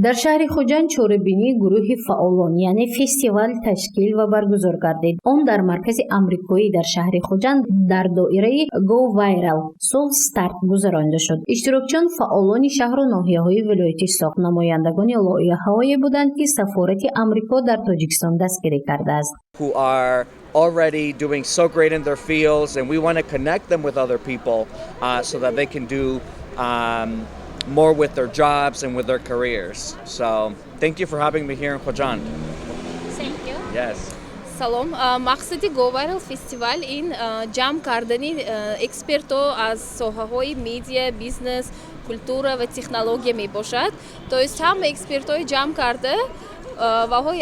Дар шаҳри Хуҷанд чорабинии гурӯҳи фаъолон, яъне фестивал ташкил ва баргузор гардид. Он дар маркази амрикоӣ дар шаҳри Хуҷанд дар доираи Go Viral Soft Start гузаронида шуд. Иштирокчиён фаъолони шаҳру ноҳияҳои вилояти Суғд, намояндагони лоиҳаҳое буданд, ки сафорати Амрико дар Тоҷикистон дастгирӣ кардааст. Who are already doing so great in their fields, and we want to connect them with other people so that they can do more with their jobs and with their careers. So thank you for having me here in Khujand. Thank you. Yes. Салом. Мақсади Go Viral фестивал ин ҷамъ кардани экспертҳо аз соҳаҳои медиа, бизнес, культура ва технология мебошад. То есть ҳама экспертҳои ҷамъ карда ваҳо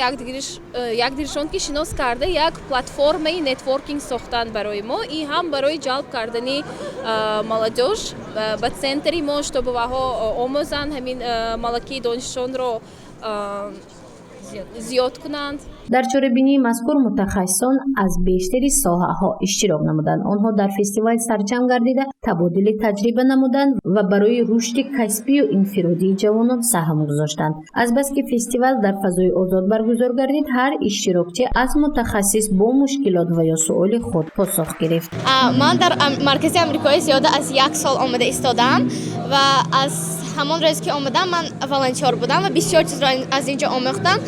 якдигаршон ки шинос карда, як платформаи нетворкинг сохтан барои мо и ҳам барои ҷалб кардани молодёжь ба центри мо, чтобы ваҳо омӯзанд, ҳамин малакаи донишшонро зиёд кунанд. Дар чорабинии мазкур мутахассисон аз бештари соҳаҳо иштирок намуданд. Онҳо дар фестивал сарҷамъ гардида, табодули таҷриба намуданд ва барои рушди касбию инфиродии ҷавонон саҳм гузоштанд. Азбаски фестивал дар фазои озод баргузор гардид, ҳар иштирокчӣ аз мутахассис бо мушкилот ва ё суоли худ посух гирифт. Ман дар маркази амрикоӣ зиёда аз як сол омада истодаам ва аз ҳамон рӯзе ки омадам, ман волонтёр будам ва бисёр чизро аз ин ҷо омӯхтам.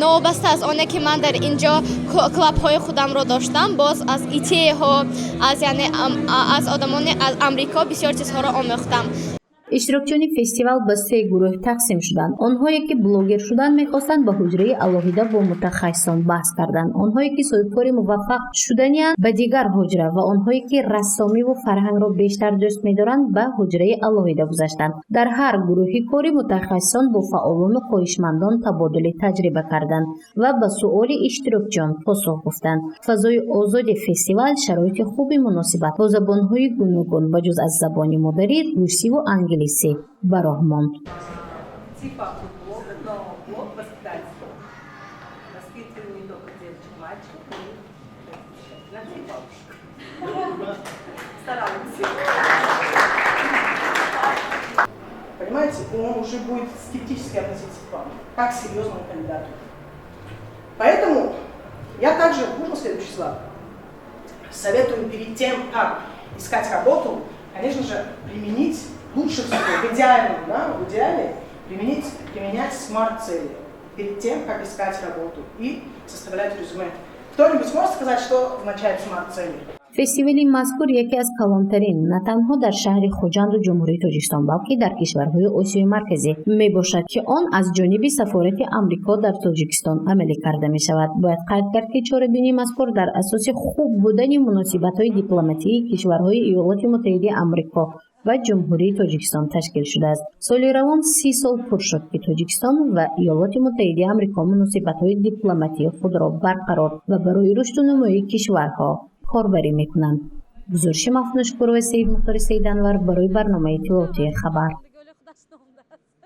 Новобаста аз оне ки ман дар ин ҷо клубҳои худамро доштам, боз аз ИТ-ҳо, аз яъне аз одамони аз Амрико бисёр чизҳоро омӯхтам. Иштирокчиёни фестивал ба се гурӯҳ тақсим шуданд. Онҳое, ки блогер шудан мехостанд, ба ҳуҷраи алоҳида бо мутахассисон баҳс карданд, онҳое, ки соҳибкори муваффақ шуданианд, ба дигар ҳуҷра ва онҳое, ки рассомиву фарҳангро бештар дӯст медоранд, ба ҳуҷраи алоҳида гузаштанд. Дар ҳар гурӯҳи корӣ мутахассисон бо фаъолону хоҳишмандон табодули таҷриба карданд ва ба суоли иштирокчиён посух гуфтанд. Фазои озоди фестивал шароити хуби муносибат бо забонҳои гуногун, ба ҷуз аз забони модарӣ, русиву англисӣ ба роҳ монд. Типа блога, но блог воспитательный. Воспитываю не только девочек, мальчиков, но и на всех бабушек. Стараемся. Понимаете, он уже будет скептически относиться к вам, как к серьезному кандидату. Поэтому я также, можно следующий слайд, советую перед тем, как искать работу, конечно же, применить лучше всего, в идеальном, да, в идеале, применять SMART-цели перед тем, как искать работу и составлять резюме. Кто-нибудь может сказать, что означает SMART-цели? Фестивали мазкур яке аз калонтарин на танҳо дар шаҳри Хуҷанду Ҷумҳурии Тоҷикистон, балки дар кишварҳои Осиёи Марказӣ мебошад, ки он аз ҷониби сафорати Амрико дар Тоҷикистон амалӣ карда мешавад. Бояд қайд кард, ки чорабинии мазкур дар асоси хуб будани муносибатҳои дипломатии кишварҳои Иёлоти Муттаҳидаи Амрико ва Ҷумҳурии Тоҷикистон ташкил шудааст. Соли равон 30 сол пур шуд, ки Тоҷикистон ва Иёлоти Муттаҳидаи Амрико муносибатҳои дипломатии худро барқарор ва барои рушду нумӯи кишварҳо корбарӣ мекунанд. Гузориши Мафнушкурова, Саидмухтори Саиданвар барои барномаи иттилоотии «Хабар».